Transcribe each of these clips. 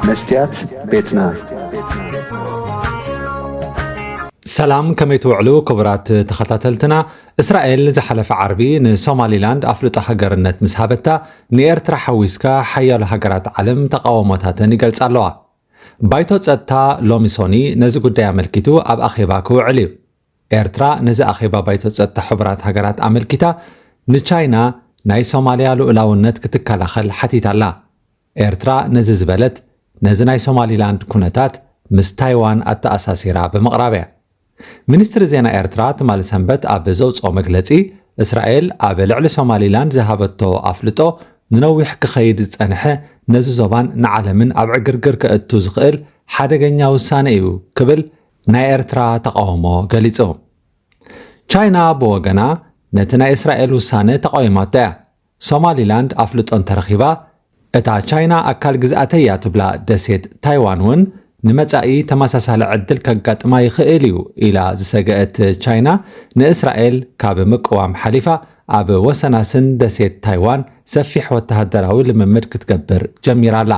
መስትያት ቤትና። ሰላም፣ ከመይ ትውዕሉ ክቡራት ተኸታተልትና? እስራኤል ዝሓለፈ ዓርቢ ንሶማሊላንድ ኣፍልጦ ሃገርነት ምስ ሃበታ፣ ንኤርትራ ሓዊስካ ሓያሎ ሃገራት ዓለም ተቓውሞታተን ይገልጻ ኣለዋ። ባይቶ ጸጥታ ሎሚ ሶኒ ነዚ ጉዳይ ኣመልኪቱ ኣብ ኣኼባ ክውዕል እዩ። ኤርትራ ነዚ ኣኼባ ባይቶ ጸጥታ ሕቡራት ሃገራት ኣመልኪታ ንቻይና ናይ ሶማልያ ልኡላውነት ክትከላኸል ሓቲታ ኣላ። ኤርትራ ነዚ ዝበለት ነዚ ናይ ሶማሊላንድ ኩነታት ምስ ታይዋን ኣተኣሳሲራ ብምቕራብ እያ። ሚኒስትሪ ዜና ኤርትራ ትማሊ ሰንበት ኣብ ዘውፅኦ መግለፂ፣ እስራኤል ኣብ ልዕሊ ሶማሊላንድ ዝሃበቶ ኣፍልጦ ንነዊሕ ክኸይድ ዝፀንሐ፣ ነዚ ዞባን ንዓለምን ኣብ ዕግርግር ከእቱ ዝኽእል ሓደገኛ ውሳነ እዩ ክብል ናይ ኤርትራ ተቓውሞ ገሊጹ። ቻይና ብወገና ነቲ ናይ እስራኤል ውሳነ ተቓዊማቶ እያ። ሶማሊላንድ ኣፍልጦ እንተረኺባ፣ እታ ቻይና ኣካል ግዝኣተይ እያ ትብላ ደሴት ታይዋን እውን ንመጻኢ ተመሳሳሊ ዕድል ከጋጥማ ይኽእል እዩ ኢላ ዝሰገአት ቻይና፣ ንእስራኤል ካብ ምቅዋም ሓሊፋ ኣብ ወሰናስን ደሴት ታይዋን ሰፊሕ ወተሃደራዊ ልምምድ ክትገብር ጀሚራ ኣላ።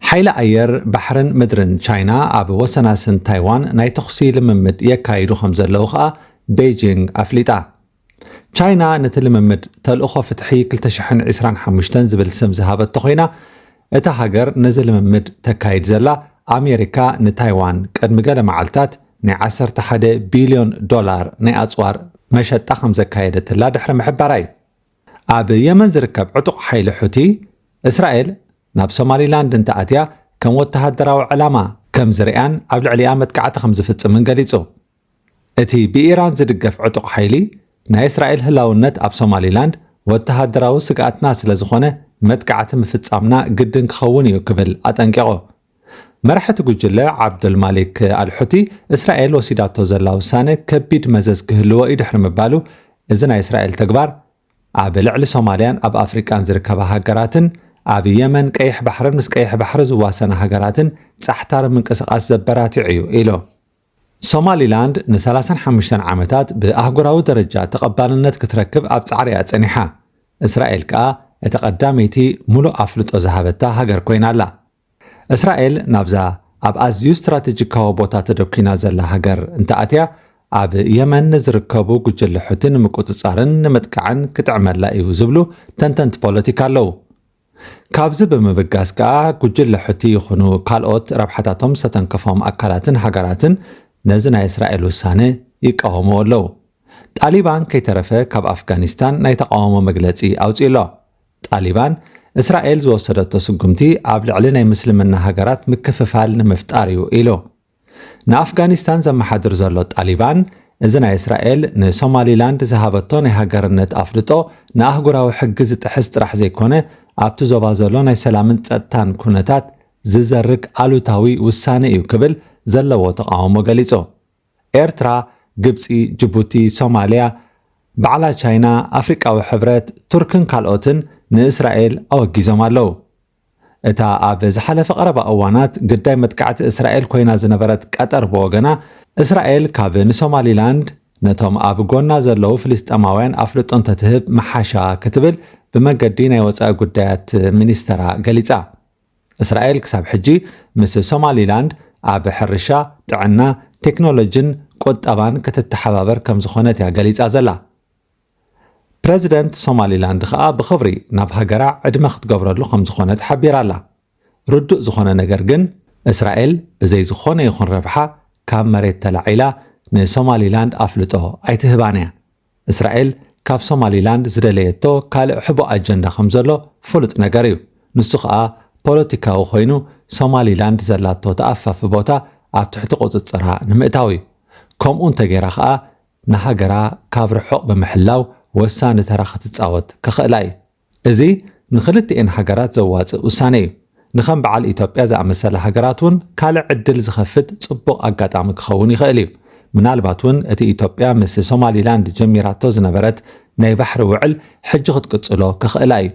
ሓይሊ ኣየር፣ ባሕርን ምድርን ቻይና ኣብ ወሰናስን ታይዋን ናይ ተኹሲ ልምምድ የካይዱ ከም ዘለዉ ከኣ ቤይጂንግ ኣፍሊጣ። ቻይና ነቲ ልምምድ ተልእኾ ፍትሒ ክልተ ሽሕን ዕስራን ሓሙሽተን ዝብል ስም ዝሃበቶ ኮይና፣ እታ ሃገር ነዚ ልምምድ ተካይድ ዘላ ኣሜሪካ ንታይዋን ቅድሚ ገለ መዓልታት ናይ ዓሰርተ ሓደ ቢልዮን ዶላር ናይ ኣጽዋር መሸጣ ከም ዘካየደትላ ድሕሪ ምሕባራ እዩ። ኣብ የመን ዝርከብ ዕጡቕ ሓይሊ ሑቲ፣ እስራኤል ናብ ሶማሊላንድ እንተኣትያ ከም ወተሃደራዊ ዕላማ ከም ዝርእያን ኣብ ልዕሊኣ መጥቃዕቲ ከም ዝፍጽምን ገሊጹ። እቲ ብኢራን ዝድገፍ ዕጡቕ ሓይሊ፣ ናይ እስራኤል ህላውነት ኣብ ሶማሊላንድ ወተሃደራዊ ስግኣትና ስለ ዝኾነ፣ መጥቃዕቲ ምፍጻምና ግድን ክኸውን እዩ ክብል ኣጠንቂቑ። መራሒ እቲ ጉጅለ ዓብዱልማሊክ ኣልሑቲ፣ እስራኤል ወሲዳቶ ዘላ ውሳነ ከቢድ መዘዝ ክህልዎ እዩ ድሕሪ ምባሉ፣ እዚ ናይ እስራኤል ተግባር ኣብ ልዕሊ ሶማልያን ኣብ ኣፍሪቃን ዝርከባ ሃገራትን ኣብ የመን፣ ቀይሕ ባሕርን ምስ ቀይሕ ባሕሪ ዝዋሰና ሃገራትን ጻሕታሪ ምንቅስቓስ ዘበራትዕ እዩ ኢሉ። ሶማሊላንድ ን ሰላሳን ሓሙሽተን ዓመታት ብኣህጉራዊ ደረጃ ተቐባልነት ክትረክብ ኣብ ጻዕሪ እያ ጸኒሓ። እስራኤል ከኣ እታ ቀዳመይቲ ሙሉእ ኣፍልጦ ዝሃበታ ሃገር ኮይና ኣላ። እስራኤል ናብዛ ኣብ ኣዝዩ ስትራቴጂካዊ ቦታ ተደኲና ዘላ ሃገር እንተኣትያ፣ ኣብ የመን ንዝርከቡ ጉጅለ ሑቲ ንምቁጽጻርን ንምጥቃዕን ክጥዕመላ እዩ ዝብሉ ተንተንቲ ፖለቲካ ኣለዉ። ካብዚ ብምብጋስ ከኣ፣ ጉጅለ ሑቲ ይኹኑ ካልኦት ረብሓታቶም ዝተተንከፎም ኣካላትን ሃገራትን ነዚ ናይ እስራኤል ውሳነ ይቃወምዎ ኣለዉ። ጣሊባን ከይተረፈ ካብ ኣፍጋኒስታን ናይ ተቃውሞ መግለጺ ኣውጺኡ ኣሎ። ጣሊባን፣ እስራኤል ዝወሰደቶ ስጉምቲ ኣብ ልዕሊ ናይ ምስልምና ሃገራት ምክፍፋል ንምፍጣር እዩ ኢሉ። ንኣፍጋኒስታን ዘመሓድር ዘሎ ጣሊባን፣ እዚ ናይ እስራኤል ንሶማሊላንድ ዝሃበቶ ናይ ሃገርነት ኣፍልጦ ንኣህጉራዊ ሕጊ ዝጥሕስ ጥራሕ ዘይኮነ፣ ኣብቲ ዞባ ዘሎ ናይ ሰላምን ጸጥታን ኩነታት ዝዘርግ ኣሉታዊ ውሳነ እዩ ክብል ዘለዎ ተቃውሞ ገሊጹ። ኤርትራ፣ ግብጺ፣ ጅቡቲ፣ ሶማልያ፣ ባዕላ ቻይና፣ ኣፍሪቃዊ ሕብረት፣ ቱርክን ካልኦትን ንእስራኤል ኣወጊዞም ኣለዉ። እታ ኣብ ዝሓለፈ ቀረባ እዋናት ግዳይ መጥቃዕቲ እስራኤል ኮይና ዝነበረት ቀጠር ብወገና፣ እስራኤል ካብ ንሶማሊላንድ ነቶም ኣብ ጎና ዘለዉ ፍልስጤማውያን ኣፍልጦ እንተትህብ ምሓሻ ክትብል ብመገዲ ናይ ወጻኢ ጉዳያት ሚኒስተራ ገሊጻ። እስራኤል ክሳብ ሕጂ ምስ ሶማሊላንድ ኣብ ሕርሻ፣ ጥዕና፣ ቴክኖሎጂን ቁጠባን ክትተሓባበር ከም ዝኾነት እያ ገሊጻ ዘላ። ፕረዚደንት ሶማሊላንድ ከኣ ብኽብሪ ናብ ሃገራ ዕድመ ክትገብረሉ ከም ዝኾነት ሓቢራ ኣላ። ርዱእ ዝኾነ ነገር ግን፣ እስራኤል ብዘይ ዝኾነ ይኹን ረብሓ ካብ መሬት ተላዒላ ንሶማሊላንድ ኣፍልጦ ኣይትህባን እያ። እስራኤል ካብ ሶማሊላንድ ዝደለየቶ ካልእ ሕቡእ ኣጀንዳ ከም ዘሎ ፍሉጥ ነገር እዩ። ንሱ ከኣ ፖለቲካዊ ኮይኑ፣ ሶማሊላንድ ዘላቶ ተኣፋፊ ቦታ ኣብ ትሕቲ ቁጽጽራ ንምእታው እዩ። ከምኡ እንተገይራ ከኣ፣ ንሃገራ ካብ ርሑቕ ብምሕላው ወሳኒ ተራ ክትጻወት ክኽእላ እዩ። እዚ ንኽልቲኤን ሃገራት ዘዋጽእ ውሳነ እዩ። ንኸም በዓል ኢትዮጵያ ዝኣመሰላ ሃገራት እውን ካልእ ዕድል ዝኸፍት ጽቡቕ ኣጋጣሚ ክኸውን ይኽእል እዩ። ምናልባት እውን እቲ ኢትዮጵያ ምስ ሶማሊላንድ ጀሚራቶ ዝነበረት ናይ ባሕሪ ውዕል ሕጂ ክትቅጽሎ ክኽእላ እዩ።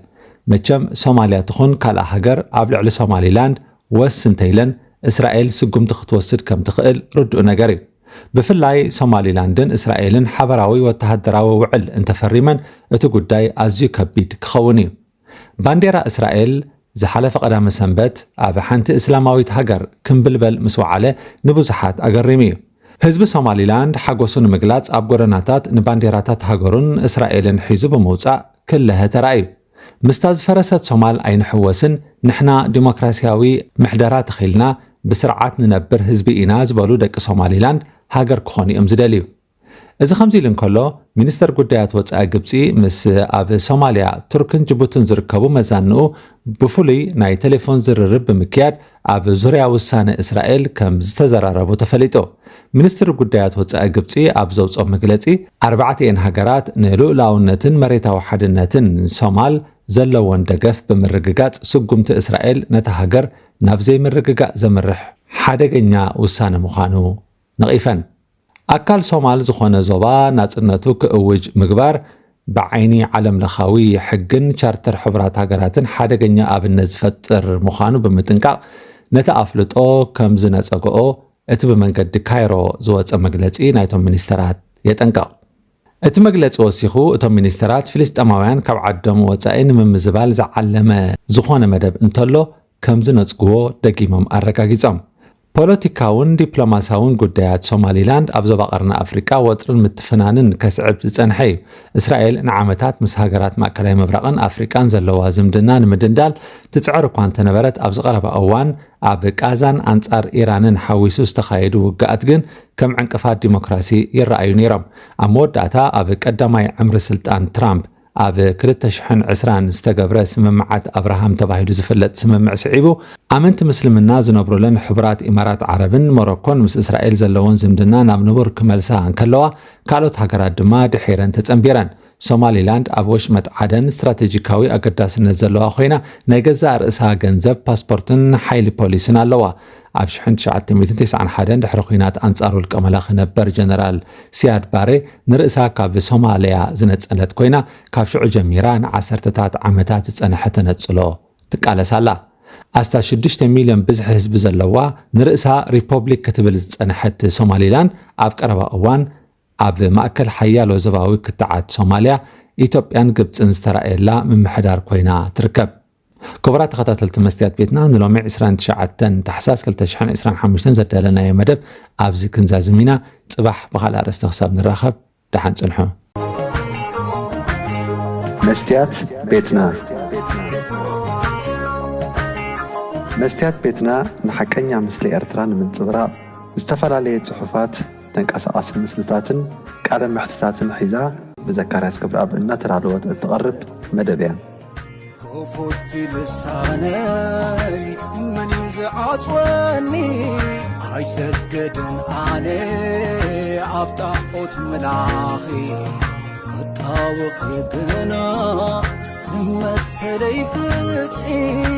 መቸም ሶማልያ ትኹን ካልኣ ሃገር ኣብ ልዕሊ ሶማሊላንድ ወስ እንተኢለን፣ እስራኤል ስጉምቲ ክትወስድ ከም ትኽእል ርዱእ ነገር እዩ። ብፍላይ ሶማሊላንድን እስራኤልን ሓበራዊ ወተሃደራዊ ውዕል እንተፈሪመን፣ እቲ ጉዳይ ኣዝዩ ከቢድ ክኸውን እዩ። ባንዴራ እስራኤል ዝሓለፈ ቀዳመ ሰንበት ኣብ ሓንቲ እስላማዊት ሃገር ክምብልበል ምስ ወዓለ ንብዙሓት ኣገሪሙ እዩ። ህዝቢ ሶማሊላንድ ሓጎሱ ንምግላጽ ኣብ ጎደናታት ንባንዴራታት ሃገሩን እስራኤልን ሒዙ ብምውጻእ ክለሀ ተራእዩ። ምስታ ዝፈረሰት ሶማል ኣይንሕወስን፣ ንሕና ዲሞክራሲያዊ ምሕደራ ተኺልና ብስርዓት ንነብር ህዝቢ ኢና ዝበሉ ደቂ ሶማሊላንድ ሃገር ክኾኑ እዮም ዝደልዩ። እዚ ከምዚ ኢሉ እንከሎ፣ ሚኒስተር ጉዳያት ወጻኢ ግብጺ ምስ ኣብ ሶማልያ፣ ቱርክን ጅቡትን ዝርከቡ መዛንኡ ብፍሉይ ናይ ቴሌፎን ዝርርብ ብምክያድ ኣብ ዙርያ ውሳነ እስራኤል ከም ዝተዘራረቡ ተፈሊጡ። ሚኒስትሪ ጉዳያት ወጻኢ ግብጺ ኣብ ዘውጽኦ መግለጺ፣ ኣርባዕቲኤን ሃገራት ንልኡላውነትን መሬታዊ ሓድነትን ሶማል ዘለወን ደገፍ ብምርግጋጽ፣ ስጉምቲ እስራኤል ነታ ሃገር ናብ ዘይምርግጋእ ዘምርሕ ሓደገኛ ውሳነ ምዃኑ ነቒፈን። ኣካል ሶማል ዝኾነ ዞባ ናጽነቱ ክእውጅ ምግባር ብዓይኒ ዓለም ለኻዊ ሕግን ቻርተር ሕቡራት ሃገራትን ሓደገኛ ኣብነት ዝፈጥር ምዃኑ ብምጥንቃቕ፣ ነቲ ኣፍልጦ ከም ዝነጸግኦ እቲ ብመንገዲ ካይሮ ዝወጸ መግለጺ ናይቶም ሚኒስተራት የጠንቅቕ። እቲ መግለጺ ወሲኹ፣ እቶም ሚኒስተራት ፍልስጤማውያን ካብ ዓዶም ወጻኢ ንምምዝባል ዝዓለመ ዝኾነ መደብ እንተሎ ከም ዝነጽግዎ ደጊሞም ኣረጋጊጾም። ፖለቲካውን ዲፕሎማሳውን ጉዳያት ሶማሊላንድ ኣብ ዞባ ቀርኒ ኣፍሪቃ ወጥርን ምትፍናንን ከስዕብ ዝጸንሐ እዩ። እስራኤል ንዓመታት ምስ ሃገራት ማእከላይ ምብራቕን ኣፍሪቃን ዘለዋ ዝምድና ንምድንዳል ትጽዕር እኳ እንተነበረት፣ ኣብዚ ቀረባ እዋን ኣብ ቃዛን ኣንጻር ኢራንን ሓዊሱ ዝተኻየዱ ውግኣት ግን ከም ዕንቅፋት ዲሞክራሲ ይረኣዩ ነይሮም። ኣብ መወዳእታ ኣብ ቀዳማይ ዕምሪ ስልጣን ትራምፕ ኣብ ክልተ ሽሕን ዕስራን ዝተገብረ ስምምዓት ኣብርሃም ተባሂሉ ዝፍለጥ ስምምዕ ስዒቡ፣ ኣመንቲ ምስልምና ዝነብሩለን ሕቡራት ኢማራት ዓረብን ሞሮኮን ምስ እስራኤል ዘለወን ዝምድና ናብ ንቡር ክመልሳ እንከለዋ፣ ካልኦት ሃገራት ድማ ድሒረን ተጸንቢረን። ሶማሊላንድ ኣብ ወሽመጥ ዓደን ስትራቴጂካዊ ኣገዳስነት ዘለዋ ኮይና፣ ናይ ገዛእ ርእሳ ገንዘብ፣ ፓስፖርትን ሓይሊ ፖሊስን ኣለዋ። ኣብ ሽሕን ትሽዓተ ሚእትን ተስዓን ሓደን ድሕሪ ኲናት ኣንጻር ውልቀ መላኺ ነበር ጀነራል ሲያድ ባሬ ንርእሳ ካብ ሶማልያ ዝነጸለት ኮይና፣ ካብ ሽዑ ጀሚራ ንዓሰርተታት ዓመታት ዝጸንሐ ተነጽሎ ትቃለስ ኣላ። ኣስታት ሽዱሽተ ሚልዮን ብዝሒ ህዝቢ ዘለዋ፣ ንርእሳ ሪፖብሊክ ክትብል ዝጸንሐት ሶማሊላንድ፣ ኣብ ቀረባ እዋን ኣብ ማእከል ሓያሎ ዞባዊ ክትዓት ሶማልያ፣ ኢትዮጵያን ግብጽን ዝተራእየላ ምምሕዳር ኮይና ትርከብ። ክቡራት ተኸታተልቲ መስትያት ቤትና፣ ንሎሚ ዕስራን ትሽዓተን ታሕሳስ ክልተ ሽሕን ዕስራን ሓሙሽተን ዘዳለናዮ መደብ ኣብዚ ክንዛዝም ኢና። ጽባሕ ብኻልእ ኣርእስቲ ክሳብ ንራኸብ፣ ደሓን ጽንሑ። መስትያት ቤትና። መስትያት ቤትና ንሓቀኛ ምስሊ ኤርትራ ንምንጽብራቕ ዝተፈላለየ ጽሑፋት፣ ተንቀሳቓሲ ምስልታትን ቃለ መሕትታትን ሒዛ ብዘካርያስ ክብረኣብ እናተዳለወት እትቐርብ መደብ እያ። ክፉት ልሳነይ መን እዩ ዝዓጽወኒ? ኣይሰገድን ኣነ ኣብ ጣዖት ምላኺ፣ ክጣወኺ ግና ንመሰለይ ፍትሒ።